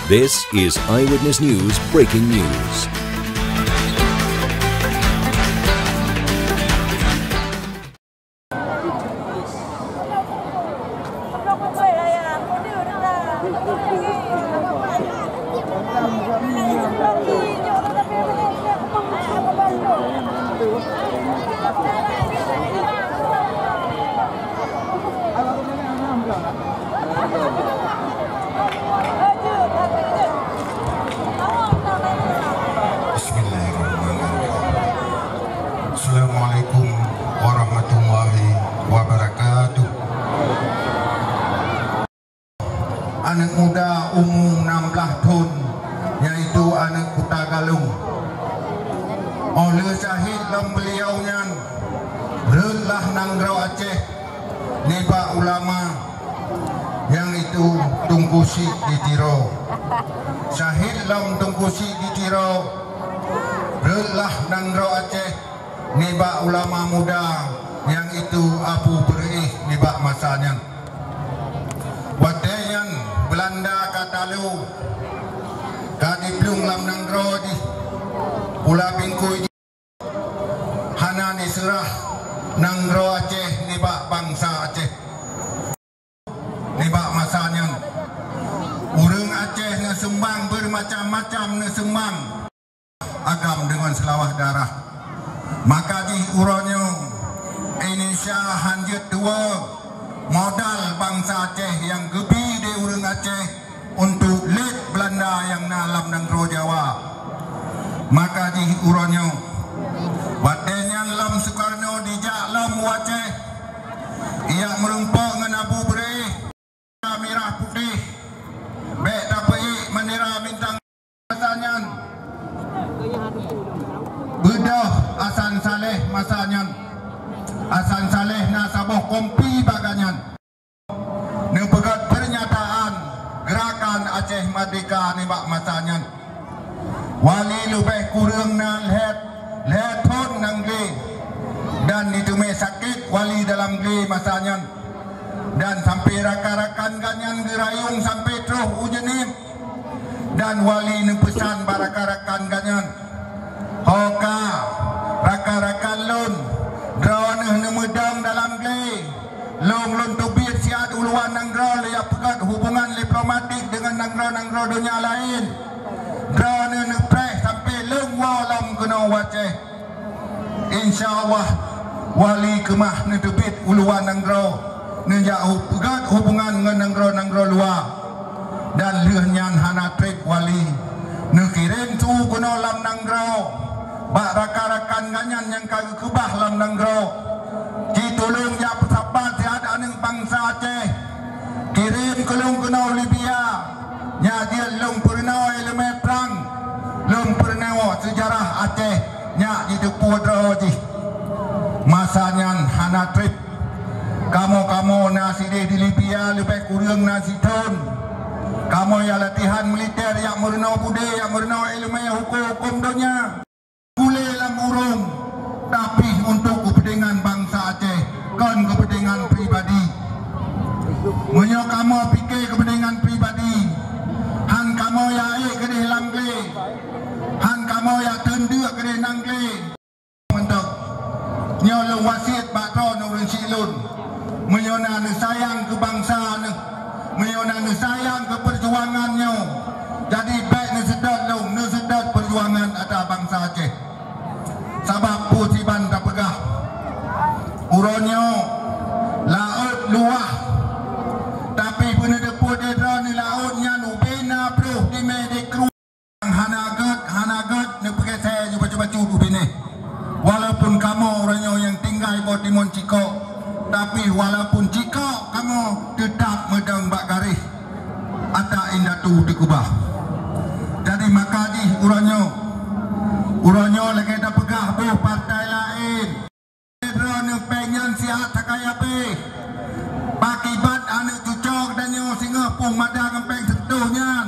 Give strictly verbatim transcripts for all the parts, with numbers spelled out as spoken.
This is Eyewitness News breaking news. Bismillahirrahmanirrahim. Assalamualaikum warahmatullahi wabarakatuh. Aneuk muda umu nam blaih thon, yaitu aneuk Kuta Galong. Óh lheueh syahid lom beuliau nyan, rhot lah nanggroe Aceh nibak ulama, nyang itu Teungku Chik di Tiro. Syahid lom Teungku Chik di Tiro, rhot lah nanggroe Aceh nibak ulama muda, nyang itu Abu Beureueh nibak masa nyan. Watée nyan Beulanda ka talu, ka jiplueng lam nanggroe jih, pula bingkui jih hana jiseurah nanggroe Aceh nibak bansa Aceh. Nibak masa nyan, ureuëng Aceh neuseumang, beumacam-macam neuseumang agam deungon seulawah darah. Maka jih uroe nyoe Indonesia hán jeuet tuwoe modal bansa Aceh nyang geubi lé ureuëng Aceh untuk lét Beulanda nyang na lam nanggroe Jawa. Maka jih uroe nyoe, watée nyan lom Sukarno jijak lom u Aceh, ijak meurumpok ngon Abu Beureueh, mirah putéh, bék tapeuék bendera bintang. Masa nyan, beudôh Hasan Saleh masa nyan. Hasan Saleh na saboh kompi bak gobnyan. Neupeugét peurnyataan Geurakan Aceh Merdeka nibak masa nyan. Wali leubeh kureueng na lhée, lhée thon lam glé, dan jiteumé sakét Wali dalam glé masa nyan. Dan sampoe rakan-rakan gobnyan geurayong sampoe troh u Jeunieb, dan Wali neupeusan bak rakan-rakan gobnyan, "Ho ka, rakan-rakan lôn, droeneueh neumeudong dalam glé. Lôn, lôn teubiet siat u luwa nanggroe lé jak peugét hubungan diplomatik deungon nanggroe-nanggroe donya laén. Droeneueh neupréh sampoe lôn woe lom keunoe u Aceh. Insya Allah, Wali keumah neuteubiet u luwa nanggroe, neujak hu-, peugét hubungan ngon nanggroe-nanggroe luwa." Dan lheueh nyan hana treb Wali, neukirém su keunoe lam nanggroe bak rakan-rakan gobnyan nyang ka geukeubah lam nanggroe, "Ci tulông jak peusapat siat aneuk bansa Aceh. Kirém keu lôn keunoe u Libya, nyak jeuet lôn peurunoe iéleumé prang, lôn peurunoe seujarah Aceh, nyak jiteupeue droe jih." Masa nyan hana treb. Kamoe-kamoe na sideh di Libya leubeh kureueng na sithon. Kamoe jak latihan militer, jak meurunoe budé, jak meurunoe iéleumé huköm-huköm donya. Gulé lam ureuëng, tapi untuk keupeuntengan bansa Aceh, kon keupeuntengan pribadi. Meunyoe kamoe pike keupeuntengan pribadi, hán kamoe jak ék keudeh lam glé, hán kamoe jak teundeuk keudeh lam glé. Mantap. Nyoe lôn wasiet bak droeneueh ureuëng syiek lôn. Meunyoe na neusayang keu bansa neuh, meunyoe na neusayang keu peujuangan nyoe, jadi bék neuseudot lôn, neuseudot peujuangan ata bansa Aceh. Sabab peue siban tapeugah, uroe nyoe laôt luwah, tapi beuneuteupeu di droeneueh laôt nyan ubé na ploh dimé dikru. Hana gét, hana gét, neupeugét sai ju bacut-bacut ubé neh. Walaupun kamoe uroe nyoe nyang tinggai boh timon cikok, tapi walaupun cikok kamoe teutap meudong bak garéh ata indatu teukeubah. Jadi maka jih uroe nyoe, uroe nyoe lagée tapeugah boh partai laén. Droeneueh péng nyan siat takai abéh. Pakiban aneuk cucoe geutanyoe singoh pung mada ngon péng seureutôh nyan.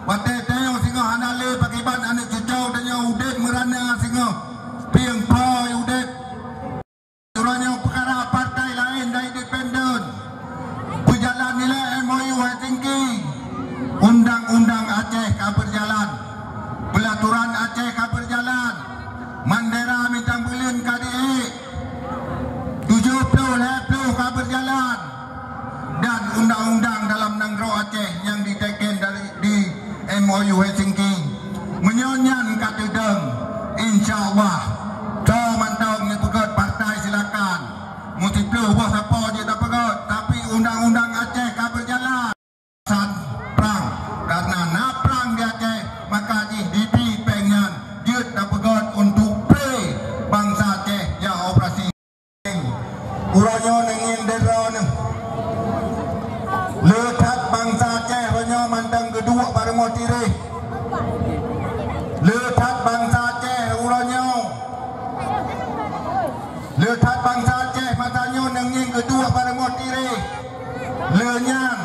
Watée tanyoe singoh hana lé pakiban aneuk cucoe geutanyoe udeb meurana singoh pieng phôi udeb. Uroe nyoe peukara partai laén dan independen. Peujalan nilai M O U Helsinki. Undang-undang Aceh M O U Helsinki. Meunyoe nyan ka teudong, insya Allah, soe mantong nyang peugöt partai silakan. Meusiplôh boh sapo jeuet tapeugöt, tapi undang-undang Aceh ka beujalan. San prang, karena na prang di Aceh, maka jih dibi péng nyan jeuet tapeugöt untuk pré bansa Aceh jak operasi. Uroe nyoe neungieng droeneuh. Le that bansa Aceh uroe nyoe mantong geuduek bak rumoh tireh. Le that bansa Aceh uroe nyoe. Le that bansa Aceh masa nyoe neungieng geuduek bak rumoh tireh. Le nyan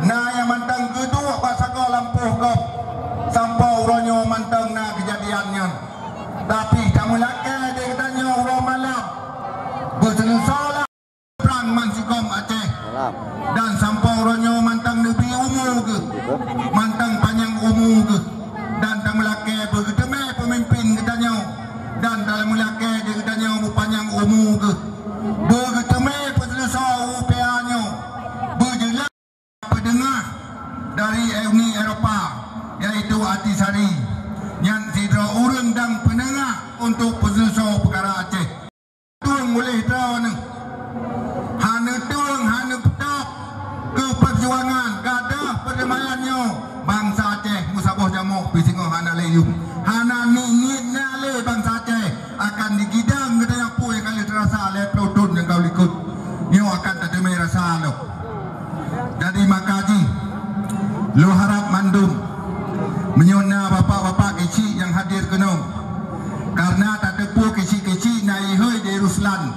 na nyang mantong geuduek bak sagoe lampôh gob. Sampoe uroe nyoe mantong na keujadian nyan. Tapi tameulakée di geutanyoe uroe malam. Beuseuleusoe lah prang bansigom Aceh. Dan sampoe uroe nyoe mantong neubri umu geuh, mantong panyang umu geuh. Dan tameulakée beugeuteumé peumimpin geutanyoe. Dan tameulakée di geutanyoe beupanyang umu geuh. Beugeuteumé peuseuleusoe U P A nyoe. Beujeulaih Peudeungah dari Uni Eropa, yaitu Atisari, nyan sidroe ureuëng dang peuneungah untuk peuseuleusoe peukara Aceh. Tueng uléh droeneuh, hana tueng, hana peutôb keu peujuangan gadôh peureumaian nyoe, bansa Aceh meusaboh jamoe pih singoh hana lé yuem. Hana niet-niet na lé bansa Aceh akan digidang geutanyoe peue nyang ka lheueh teurasa lhée ploh thon nyang ka likot. Nyoe akan tateumé rasa lom. Jadi maka jih, lôn harab mandum, meunyoe na bapak-bapak keuchik nyang hadir keunoe, karena tateupeue keuchik-keuchik na ihôi di Ruslan.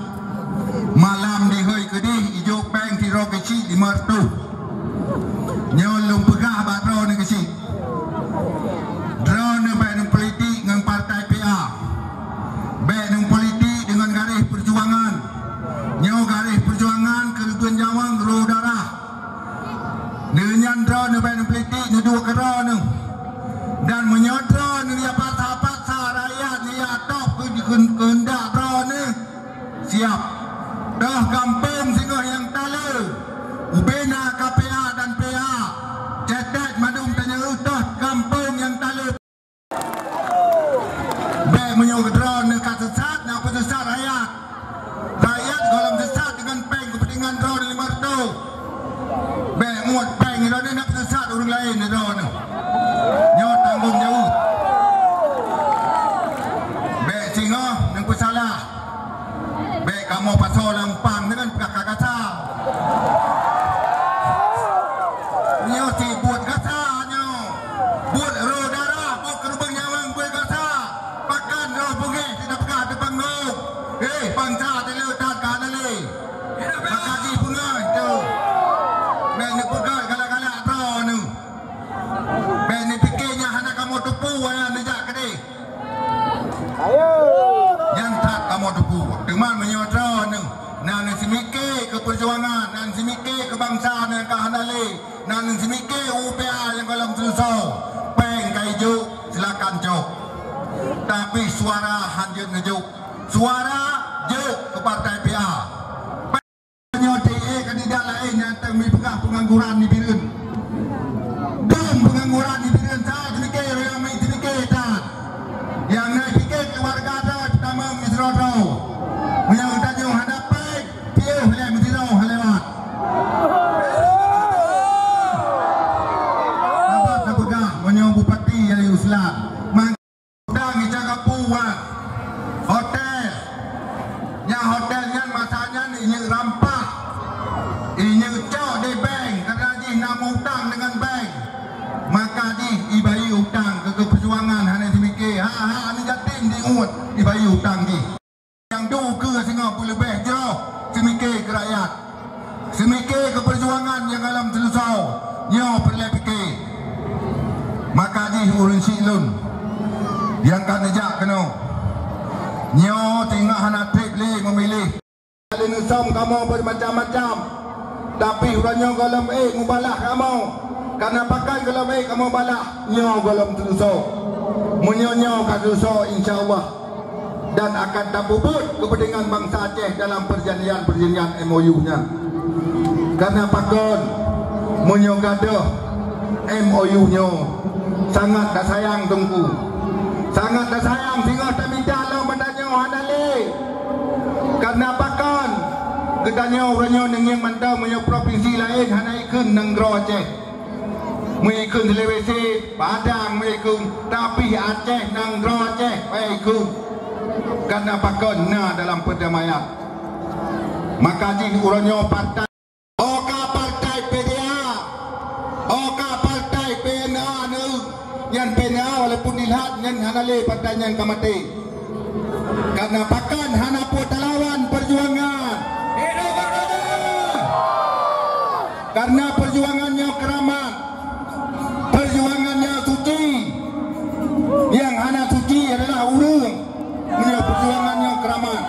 Malam dihôi keudeh ijok péng sidroe keuchik lima reutôh. Nyoe lôn peugah bak droeneuh keuchik. Droeneuh bék neupolitik ngon partai P A. Bék neupolitik deungon garéh peujuangan. Nyoe garéh peujuangan keu reubeueng nyawöng rô darah. Deunyan droeneuh bék neupolitik neuduek keu droeneuh. Dan meunyoe droeneuh jak paksa-paksa rakyat jak tôb keu, keu, keuheundak droeneuh, siab. Toh gampông singoh nyang talo. Ubena K P A dan P A. Cetek mandum tanyoe toh gampông nyang talo. Bék meunyoe droeneuh ka sesat, na peuseusat rakyat. Rakyat gohlom sesat deungon péng keupeuntengan droeneuh lima reutôh. Bék muet péng droeneuh na peuseusat ureuëng laén droeneuh. Nyoe tanggong jaweueb. Bék singoh neupeusalah. Bék kamoe pasoe lam pang deungon peugah ka gasa. Nyoe si buet gasa nyoe. Buet rô darah, buet keu reubeueng nyawöng buet gasa. Pakon roh beungéh teupeugah di panggong. Hei, bansa teuleue that ka hana lé. Maka jipeungon tu. Bék neupeugah galak-galak droeneuh. Bék neupike nyang hana kamoe teupeue nyang neujak keudeh. Nyan that kamoe teupeue. Teuma meunyoe droeneuh na neuseumike keu peujuangan, na neuseumike keu bansa nyang ka hana lé, na neuseumike U P A nyang gohlom seuleusoe, péng ka ijok, silakan cok. Tapi suara han jeuet neujok. Suara jok keu partai P A. Nyoe T A kandidat laén nyang teungoh jipeugah peungangguran di Bireuen. Dum peungangguran di Bireuen, saát teumike, nyang meuteumike that. Nyang na pike keuluwarga droe tamong sidroe-droe. Meunyoe geutanyoe hana péng, piôh lé meusidroe lewat. Saban tapeugah meunyoe Bupati Yai Ruslan. Utang ija kapuan hotel. Nyang hotel nyan masa nyan inyak rampah. Inyak cok di bank karena jih na mutang dengan bank. Maka jih ibayeue utang keu, keu peujuangan hana seumike. Ha, ha, aneuk yatim diuet ibayeue utang jih. Nyang dukeue singoh peuleubeh jroh seumike keu rakyat. Seumike keu peujuangan nyang gohlom seuleusoe, nyoe peureulée pike. Maka jih ureuëng syiek lôn nyang ka neujak keunoe. Nyoe teungoh hana treb lé meumiléh. Lé neusom kamoe beumacam-macam, tapi uroe nyoe gohlom ék mubalah kamoe. Kana pakon gohlom ék kamoe balah, nyoe gohlom seuleusoe. Meunyoe nyoe ka seuleusoe, insya Allah. Dan akan tapeubuet keupeuntengan bansa Aceh dalam peurjanjian-peurjanjian M O U nyan. Karena pakon, meunyoe gadôh M O U nyoe, Sangat tasayang Teungku. Sangat tasayang singoh tamita lom bak tanyoe hana lé. Karena pakon? Geutanyoe uroe nyoe neungieng mantong meunyoe provinsi laén hana ikheun nanggroe Aceh. Meuikheun Sulawesi, Padang meuikheun, tapi Aceh nanggroe Aceh meuikheun. Karena pakon na dalam perdamaian. Maka jih uroe nyoe partai Oka partai P D A, oka partai P N A neu, nyan P N A walaupun dilhat nyan hana lé partai nyan ka maté. Karena pakon hana peue talawan perjuangan. Hidup Gajah Mada! Karena perjuangan nyoe keuramat, perjuangan nyoe suci. Nyang hana suci adalah ureuëng. Meunyoe perjuangan nyoe keuramat.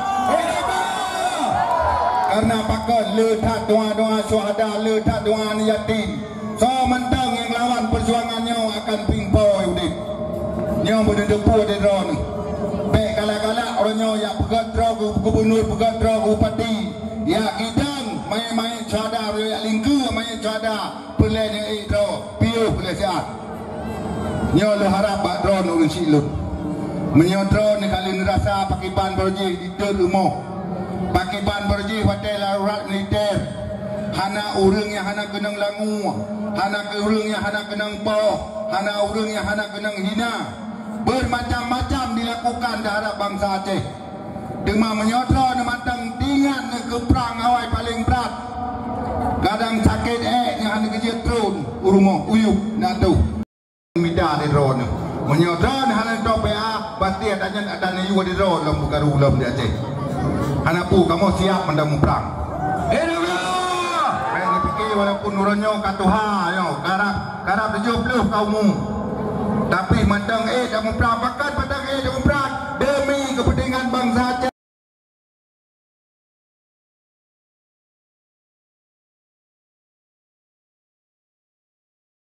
Karena pakon le that doa-doa syuhada, le that doa aneuk yatim. Soe mantong nyang lawan perjuangan nyoe akan pimpôi udeb. Nyoe beuneuteupeu di droeneuh. Bék galak-galak uroe nyoe jak peugét droe keu gubunur, peugét droe keu bupati. Jak gidong mayét-mayét syuhada, jak lingkeue mayét syuhada. Peureulée nyoe ék droe, piôh peureulée siat. Nyoe lôn harab bak droeneuh ureuëng syiek lôn. Meunyoe droeneuh ka lheueh neurasa pakriban barô jih di deuek rumoh, pakriban barô jih watée darurat militer, hana ureuëng nyang hana keunong langue, hana ureuëng nyang hana keunong poh, hana ureuëng nyang hana keunong hina. Bermacam-macam dilakukan terhadap bansa Aceh. Teuma meunyoe droeneuh mantong teuingat neu keu prang awai paleng brat, kadang sakét ék nyang hana geujeuet tron u rumoh uyueb na toh. Mita di droeneuh. Meunyoe droeneuh hana tôb P A, pasti adak nyan adak neuyue di droe lom beukaru lom di Aceh. Hana peue kamoe siap mantong muprang. Hidup ya! Bék neupike walaupun uroe nyoe ka tuha nyoe, karab, karab tujoh ploh ka umu. Tapi mantong ék dak muprang, pakon mantong ék